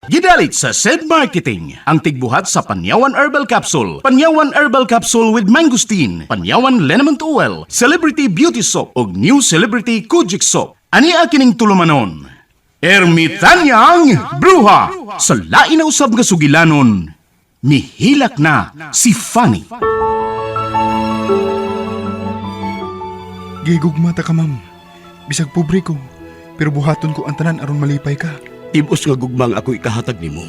Gidalit sa SED Marketing, ang tigbuhat sa Panyawan Herbal Capsule, Panyawan Herbal Capsule with Mangosteen, Panyawan Liniment Oil, Celebrity Beauty Soap, ug New Celebrity Kojic Soap. Ani kining tulumanon? Ermitanyang Bruha! Sa lain na usab nga sugilanon, mihilak na si Fanny. Gigugma ta ka, ma'am. Bisag pobre ko, pero buhaton ko ang tanan aron malipay ka. Tibos nga gugma ang ako ikahatag nimo.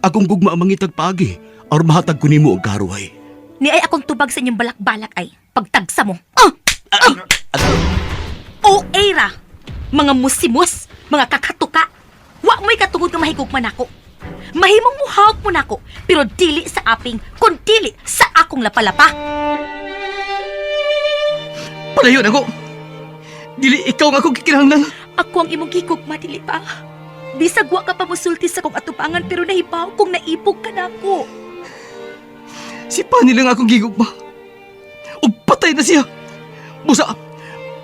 Akong gugma ang mangitag paagi aron mahatag ko nimo ang karuhay. Ni ay akong tubag sa inyong balak-balak ay pagtagsa mo. Ah! Ah! O era, mga musimus, mga kakatuka. Wa mo'y katungod nga mahigugma nako. Mahimong muhawak mo nako, pero dili sa aping, kun dili sa akong lapalapa. Palayo na ko. Dili ikaw nga akong gikinahanglan. Ako ang imong gigugma, dili ba? Bisag wa ka pa musulti sa kong atubangan pero nahibaw kung naibog ka nako. Si Pani lang akong gigugma. Ug patay na siya. Busa,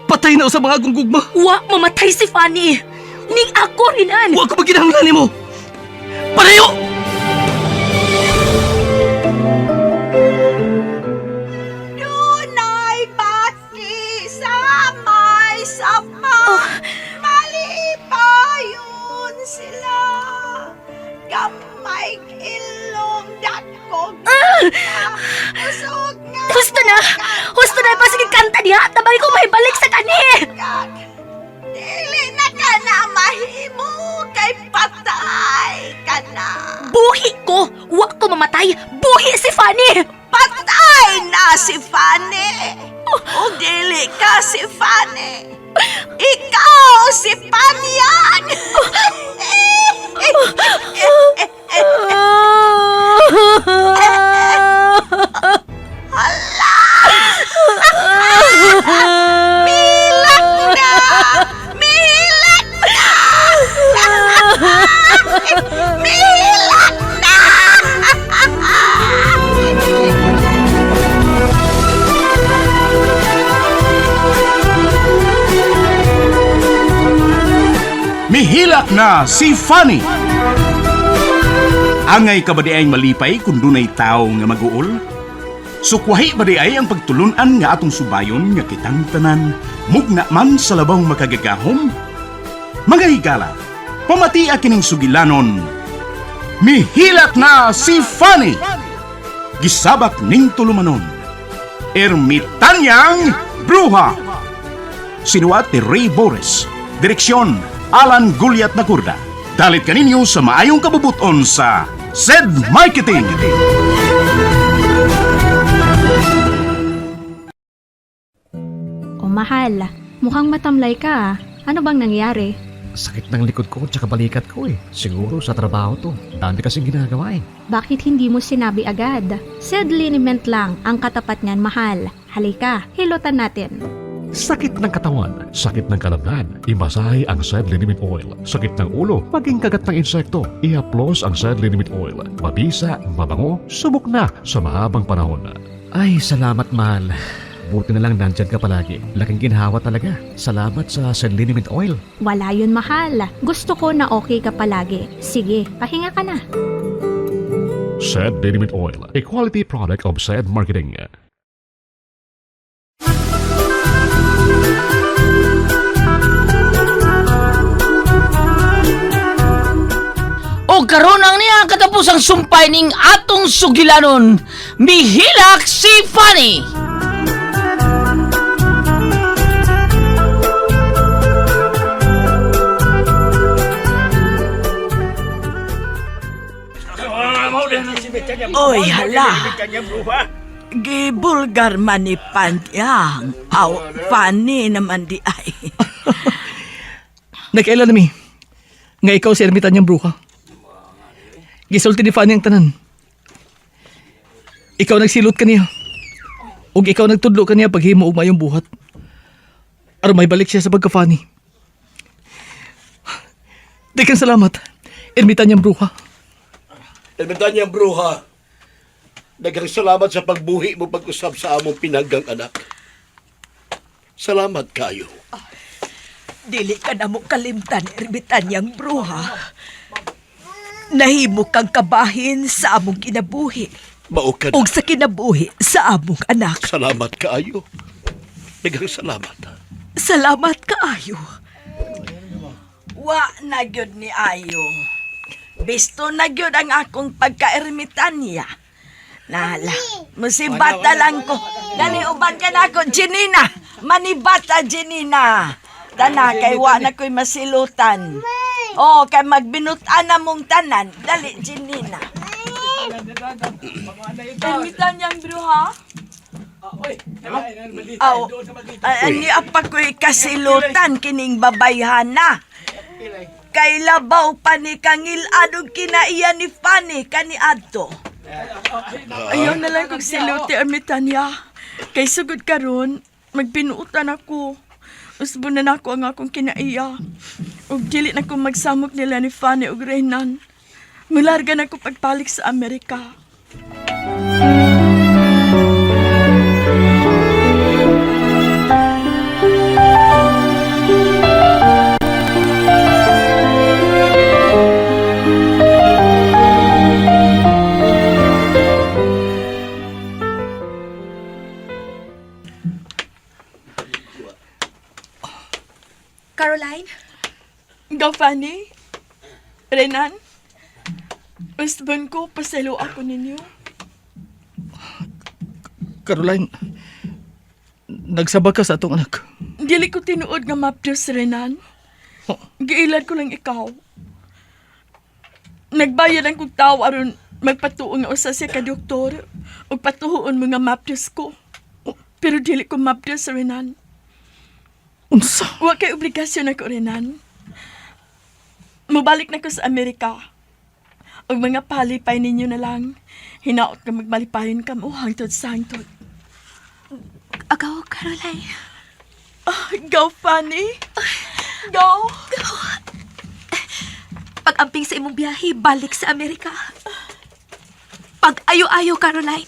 patay na sa mga akong gugma. Wa mamatay si Fanny. Ning ako rinan. Wa ko maginahanglan nimo. Palayo! Dunay bati sa may sapa. Malipayon sila. Gamay ilong dakog. Usog nga. Husto na! Husto na! Pasige kanta diha! Tabang ko may balik sa kani! kag. Dili na ka na mahimo kay patay ka na. Buhi ko! Wa ko mamatay! Buhi si Fanny! Patay na si Fanny. O dili ka si Fanny. Ikaw si Panyang. Milak na! Milak na! Milak na! Mihilak na si Fanny. Angay ka ba di ay malipay kung dunay tao nga maguol? Sukwahi ba di ay ang pagtulunan nga atong subayon nga kitang tanan, mugna man sa labang makagagahom? Mga higala, pamatia kining sugilanon. Mihilak na si Fanny! Gisabak ning tulumanon. Ermitanyang Bruha! Sinuat ni Ray Boris. Direksyon, Alan Guliat Nakurda. Dalit kaninyo sa maayong kabubuton sa SED Marketing. O mahal, mukhang matamlay ka ah. Ano bang nangyari? Sakit ng likod ko tsaka balikat ko eh. Siguro sa trabaho to. Dami kasing ginagawa eh. Bakit hindi mo sinabi agad? Said liniment lang ang katapat niyan, mahal. Halika, hilutan natin. Sakit ng katawan, sakit ng kalamnan, imasahe ang Sad Liniment Oil. Sakit ng ulo, maging kagat ng insekto, iaplos ang Sad Liniment Oil. Mabisa, mabango, subok na sa mahabang panahon. Ay, salamat mahal. Buti na lang nandyan ka palagi. Laking ginhawa talaga. Salamat sa Sad Liniment Oil. Wala yun, mahal. Gusto ko na okay ka palagi. Sige, pahinga ka na. Sad Liniment Oil, a quality product of Sad Marketing. O karon ang niya katapusang sumpay ning atong sugilanon, mihilak si Fanny. Oy, hala. Gibulgar man ni Panyang. Aw, funny naman di ay. Nagkaila nami. Nga ikaw si Ermitanyang Bruha. Gisulti ni Fanny ang tanan. Ikaw nagsilot kaniya. Ug ikaw nagtudlo kaniya paghimo og mayong buhat. Aron may balik siya sa pagka-Fanny. Daghang salamat, Ermitanyang Bruha. Ermitanyang Bruha, daghang salamat sa pagbuhi mo pag-usab sa among pinanggang anak. Salamat kayo. Dili ka na mo kalimtan, Ermitanyang bruha. Nahimo kang kabahin sa among kinabuhi Mao ka na. ug sa kinabuhi sa among anak. Salamat kaayo. Daghang salamat. Salamat kaayo. Wa na gyud ni ayo. Bisto na gyud ang akong pagkaermitanya. Nala, musibata lang ko. Dali uban ka na ako, Janina. Manibata, Janina. Tana, kay wa na ko'y masilutan. Oh, kay magbinutan na mong tanan. Dali, Janina. Ermitanyang bruha? Aw, ani apa ko'y kasilutan kining babayhana. Kay labaw pa ni kangil-ad ug kinaiya ni Fanny kani adto. Ayaw na lang kong siluti, Ermitanya. Kay sugod karon, magbinuotan ako. Usbo na nako ang akong kinaiya. Ug dili na ko magsamok nila ni Fanny ug Renan. Mularga na ko pagpalik sa Amerika. Caroline? Go, Fanny. Renan. Usbon ko, paselo ako ninyo. Caroline, nagsaba ka sa atong anak. Dili ko tinuod nga mapdos, Renan. Oh. Giilad ko lang ikaw. Nagbayad ang kong tao aron magpatuo nga usa siya ka doktor ug patuhoon mga mapdos ko. Pero dili ko mapdos, Renan. Unsa? Wa kay obligasyon ako, Renan. Mubalik na ko sa Amerika. Ug mga palipay ninyo na lang. Hinaot nga magmalipayon kamo hangtod sa hangtod. Agaw, Caroline. Ah, go, Fanny. Go. Pag-amping sa imong biyahe, balik sa Amerika. Pag ayo-ayo, Caroline.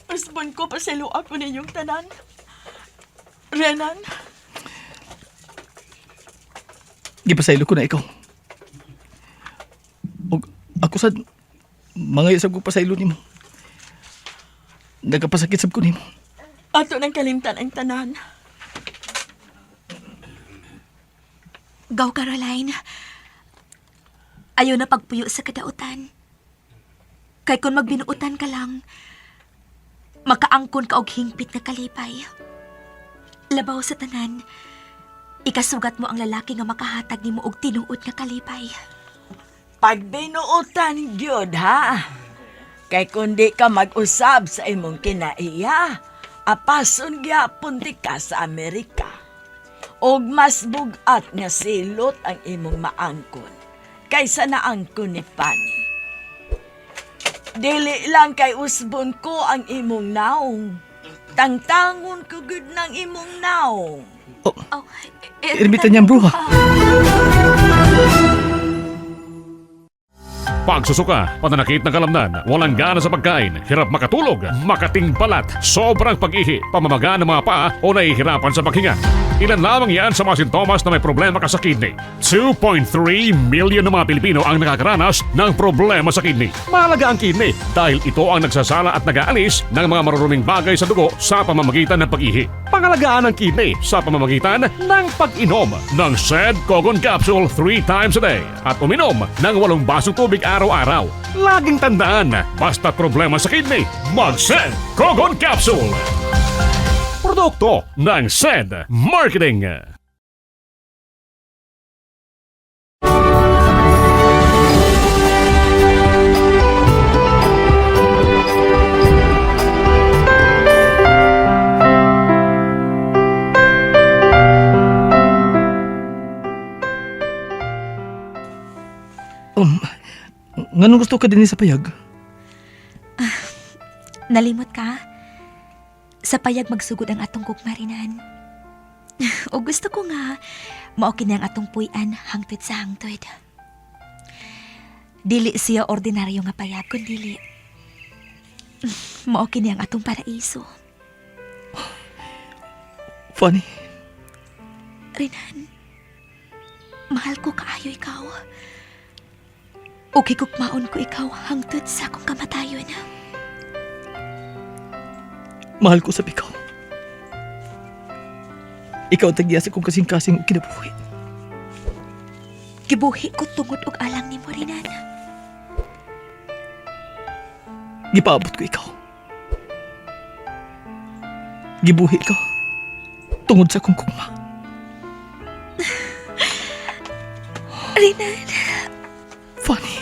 Usbon ko, paselo ako ninyong tanan. Renan, Gipasaylo ko na ikaw. Og ako sad mga isab ko pasaylo nimo. Nagapasakit sab ko nimo. ato nang kalimtan ang tanan. Gaw, Caroline. Ayaw na pagpuyo sa kadautan. Kay kung magbinuutan ka lang, makaangkon ka og hingpit nga kalipay. Labaw sa tanan, ikasugat mo ang lalaki nga makahatag nimo og tinuod nga kalipay. Pagbinuotan gyud ha. Kay kundi ka mag-usab sa imong kinaiya, apason gyapon di ka sa Amerika. Og mas bugat nga silot ang imong maangkon kaysa naangkon ni Fanny. Dili lang kay usbon ko ang imong naong. Tangtangon ko gud ng imong naong. Oh, Oh, ermitan niyang bruha. Pagsusuka, pananakit ng kalamnan, walang gana sa pagkain, hirap makatulog, makating balat, sobrang pag-ihi, pamamaga ng mga paa o nahihirapan sa paghinga. Ilan lamang yan sa mga sintomas na may problema ka sa kidney. 2.3 million ng mga Pilipino ang nakakaranas ng problema sa kidney. Mahalaga ang kidney dahil ito ang nagsasala at nag-aalis ng mga maruruming bagay sa dugo sa pamamagitan ng pag-ihi. Pangalagaan ang kidney sa pamamagitan ng pag-inom ng Sed Kogon Capsule 3 times a day at uminom ng 8 basong tubig araw-araw. Laging tandaan, basta problema sa kidney, mag-Sed Kogon Capsule! Produkto ng Sed Marketing. Nganong gusto ka din sa payag? Nalimot ka? Sa payag magsugod ang atong gugmarinan. O gusto ko nga, mao kini ang atong puy-an hangtod sa hangtod. Dili siya ordinaryo nga payag, kundili. Mao kini ang atong paraiso. Funny. Renan. Mahal ko kaayo ikaw. Ug higugmaon ko ikaw hangtod sa akong kamatayon. Mahal ko sa ikaw. Ikaw ang tagya sa kong kasing-kasing ug kinabuhi. Gibuhi ko tungod og alang nimo, Renan. Gipaabot ko ikaw. Gibuhi ka. Tungod sa kong kugma. Renan. Funny.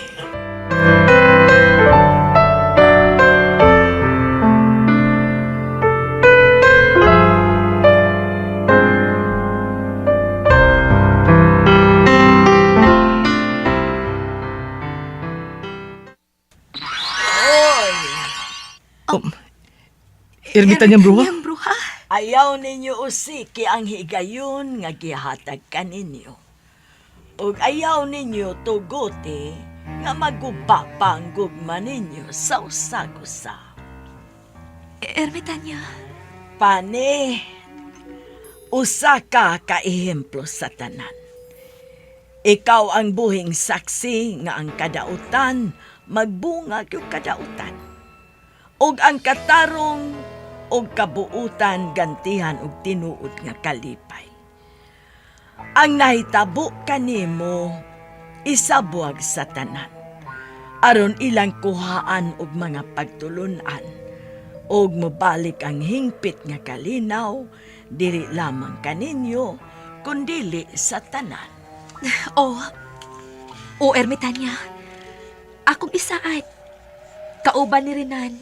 Ermitan niyang bruha? Niyang bruha. Ayaw ninyo usiki ang higayon nga gihatag kaninyo. Ug ayaw ninyo tuguti nga maguba pa ang gugma ninyo sa usag-usa. Ermitanya. Pane, usa ka kaehemplo sa tanan. Ikaw ang buhing saksi nga ang kadautan magbungag yung kadautan. Ug ang katarong og kabuutan gantihan og tinuod nga kalipay. Ang nahitabo kanimo isabuag sa tanan. Aron ilang kuhaan og mga pagtulunan og mobalik ang hingpit nga kalinaw dili lamang kaninyo kundili sa tanan. Oh. O Ermitanya. Akong isaad. Kauban ni Renan.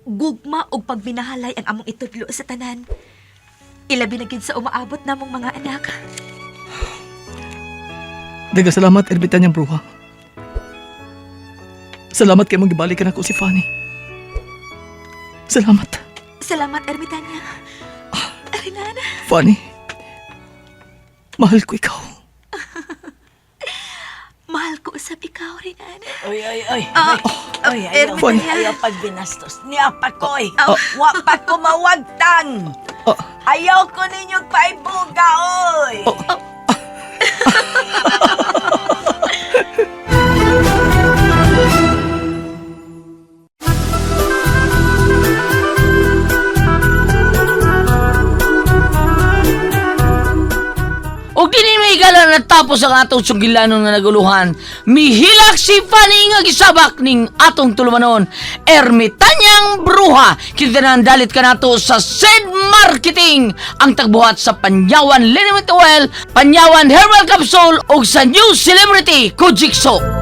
Gugma og pagbinahalay ang among itudlo sa tanan. Ilabi na gid sa umaabot namong mga anak. Daga salamat, Ermitan niyang bruha. Salamat kay mong gibalikan ako si Fanny. Salamat, Salamat, Ermitanya. Renan. Fanny. Mahal ko ikaw. Mahal ko usab ikaw, Renan. Oy, oy, oy. Ah, oy, oy, ayaw, Ermitanya. ayaw pagbinastos. Niya pa ko, oy. Ah. Wa pa ko mawagtang. Ah. Ayaw ko ninyong paibuga, oy. Og dili may higala natapos ang atong sugilanon nga naguluhan. Mihilak si Fanny nga gisabak ning atong tulumanon. Ermitanyang bruha. Kita dalit kanato sa Sed Marketing ang tagbuhat sa Panyawan Liniment Oil, Panyawan Herbal Capsule ug sa New Celebrity Kojik Soap.